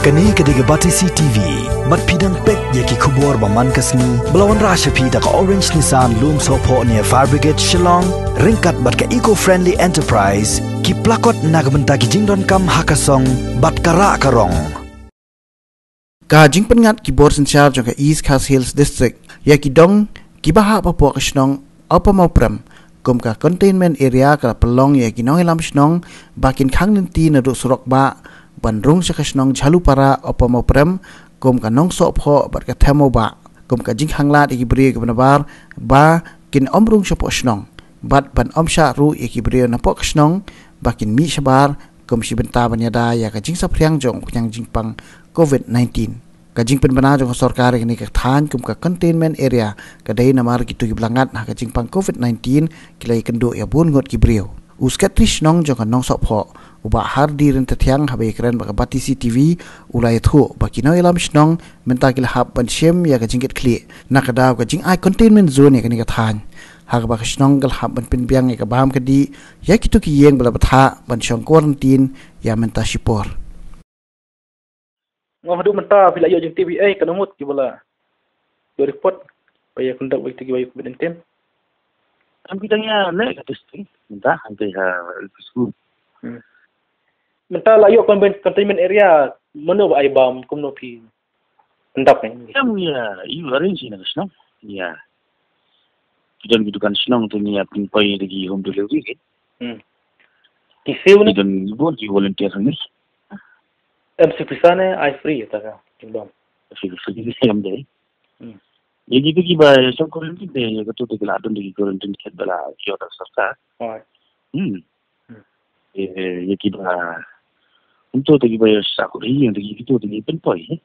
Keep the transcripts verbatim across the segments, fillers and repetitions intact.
Kane ka dei ka Batesi T V, bad phi dang peit ïa ki khubor ba man ka sngi, ba la wanrah sha phi da ka Orange Nissan Lumsohphoh near Fire Brigade Shillong, ryngkat bad ka Eco Friendly Enterprise, ki plakot na ka bynta ki jingdonkam ha ka song, bad ka rah ka rong. Ka jingpynngat ki bor synshar jong ka East Khasi Hills District ïa ki dong kiba hap hapoh ka shnong Upper Mawprem kum ka containment area ka la pynlong ïa ki nongïalam shnong ba kin khang lynti naduh surok bah ban rung sha ka shnong Jhalupara Upper Mawprem kum ka Nongsohphoh bad ka Them Mawbah kum ka jingkhang lad ïa ki briew kiba nabar ba kin ym rung shapoh shnong bad ban ym shah ruh ïa ki briew napoh ka shnong ba kin mih shabar kum shi bynta ban ïada ïa ka jingsaphriang jong u khñiang jingpang covid nineteen. Ka jingpynbna jong ka sorkar ïa kane ka thaiñ kum ka containment area ka dei namar kito kiba la ngat ha ka jingpang covid nineteen ki la ïakynduh ïa bun ngut ki briew. U Secretary Shnong jong ka Nongsohphoh, u Bah Hardi Ryntathiang, haba ïakren bad ka Batesi T V, u la ïathuh ba ki nongïalam shnong mynta ki la hap ban shim ïa ka jingkitkhlieh na ka daw ka jingai containment zone ïa kane ka thaiñ, ha kaba ka shnong ka la hap ban pynbiang ïa ka bam ka dih ïa kito ki ïing ba la bthah ban shong quarantine ïa mynta shipor. Nga haduh mynta phi la ïoh jingtip ïa ka nongmut kiba la ïoh report ba ïa contact ba ïa covid nineteen. Kam ki dang ïa leh ka testing mynta hangtei ha school. Hmm. Mynta la ïoh containment area, mano ba ai bam, kumno phi pyndap ne? Kam ïa, ïa arrange na ka shnong. Ïa. Ki don ki dukan shnong te ngi ïa pynpoi da ki home delivery ke. Hmm. Ki siew ne? Ki don ki bun ki volunteer hangne. Em siew pisa ne ai free ta ka, ki bam. Free, free ki siew em dei. Hmm. Ïa kito kiba shong quarantine te, ïa kato te ki la don da ki quarantine kit ba la ïoh da sorkar. Right. Hmm. Hmm. Ïa, ïa kiba, kumto te kiba ïa shah kut ïing te kito te ki pynpoi, eh.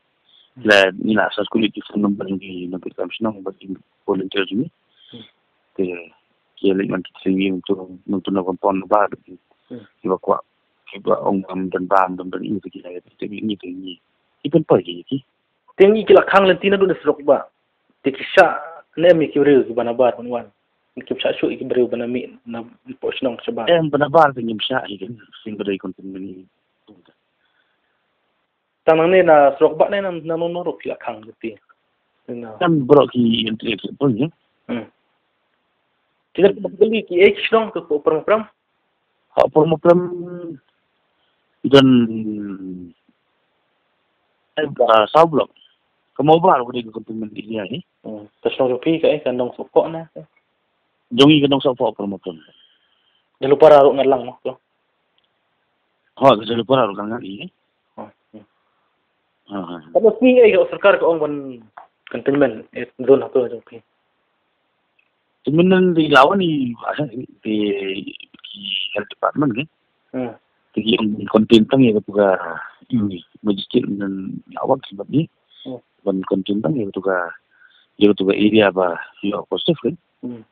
Hmm. La ngi la circulate ki phone number jong ki nongtrei kam shnong bad ki volunteer jong ngi. Hmm. Te ki ïa leit man ki trei ïing to, nongto na compound ba ki, hmm, kiba kwah, kiba ong bam don bam don don ïing te ki la ïa te ngi te ngi ki pynpoi ki ki. Te ngi ki la khang lynti naduh na surok bah. Te ki shah ne em ïa ki briew kiba nabar ban wan. Ngi kim shah shuh ïa ki briew ba na mih napoh shnong shabar. Em ba nabar te ngim shah ïa ki, sing ba dei containment. Tang nangne na surok bah ne na, na, na, na ruh ki la khang lynti. Na. Kan baroh ki entry exit point, ya. Hmm. Ki la kylli ki, eh, ki shnong ka Upper Mawprem. Ha Upper Mawprem don, eh, ah, saw block. Ka Mawbah ruh ka dei ka containment area, eh. Hmm. Ka shnong jong phi ka, eh, ka Nongsohphoh na, eh. Jong ngi ka Nongsohphoh Upper Mawprem. Jhalupara ruh ngat lang mo, to. Ha, ka Jhalupara ruh kan ngat, eh. Hmm. Ha, ha. Katno sngi, eh, ka sorkar ka ong ban containment, eh, zone hato jong phi? Te mynta te la wan i, ah, te ki health department ke. Hmm. Te ki ong contain tang ïa katu ka, i, magistrate mynta la wan ki bad ni. Hmm. Ban contain tang ïa katu ka, ïa katu ka area ba ïoh positive ke. Hmm.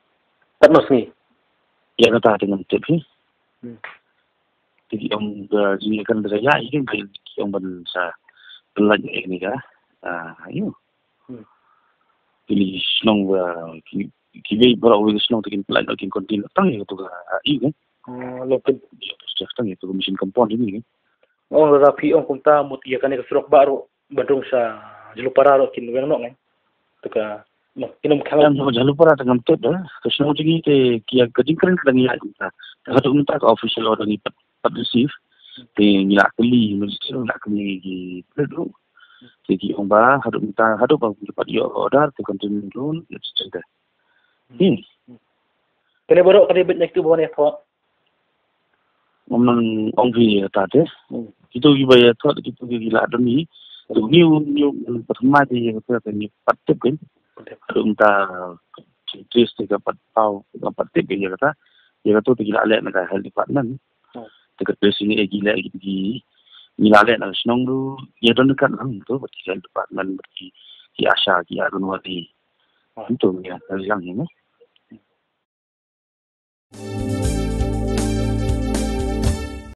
Katno sngi? Ïa kata te ngam tip hi. Hmm. Te ki ong ka jingïakhun da ka ïa, i, ki ong ban sa pynlait ïa kane ka, ah, ïa. Hmm. Kine ki shnong ba, ki, kiwei baroh kawei ka shnong te kin pynlait, kin contain tang ïa katu ka, ah, ïa, eh. Oh, lo kin. Ïa, tang ïa katu ka mission compound ïa, eh. Oh, lada phi ong kumta mut ïa kane ka surok bah ruh ban rung sha Jhalupara ruh kin weng noh, eh. Te ka, ma, kin ym khang. Em, Jhalupara te ngam tip da. Ka shnong jong ngi te ki ïa ka jingkren ka dang ïa kumta. Haduh mynta ka official order ngi pat, pat receive. Te ngi la kylli, ngi la kylli ki pret ruh. Te ki ong ba haduh mynta, haduh ba ngi pat ïoh order te containment zone, ïa te te. Hmm. Kane baroh ka dei beit na kitu ba wan ïathoh. Ngam nang ong phi ïa kata te. Hmm. Kitu kiba ïathoh, kitu ki la don hi. Te ngi, ngi, pathum mai te ïa kata te ngi pat tip kan. Pat tip. Haduh mynta trace te ka pat paw, ka pat tip ïa kata. Ïa katu te ki la leh na ka health department. Hmm. Te ka tracing ïa ki leh ki, ki, ngi la leh na ka shnong ruh. Ïa don ka nang tu bad ki health department bad ki, ki ASHA, ki Anganwadi. Hmm. Tu ïa ka lang ïa.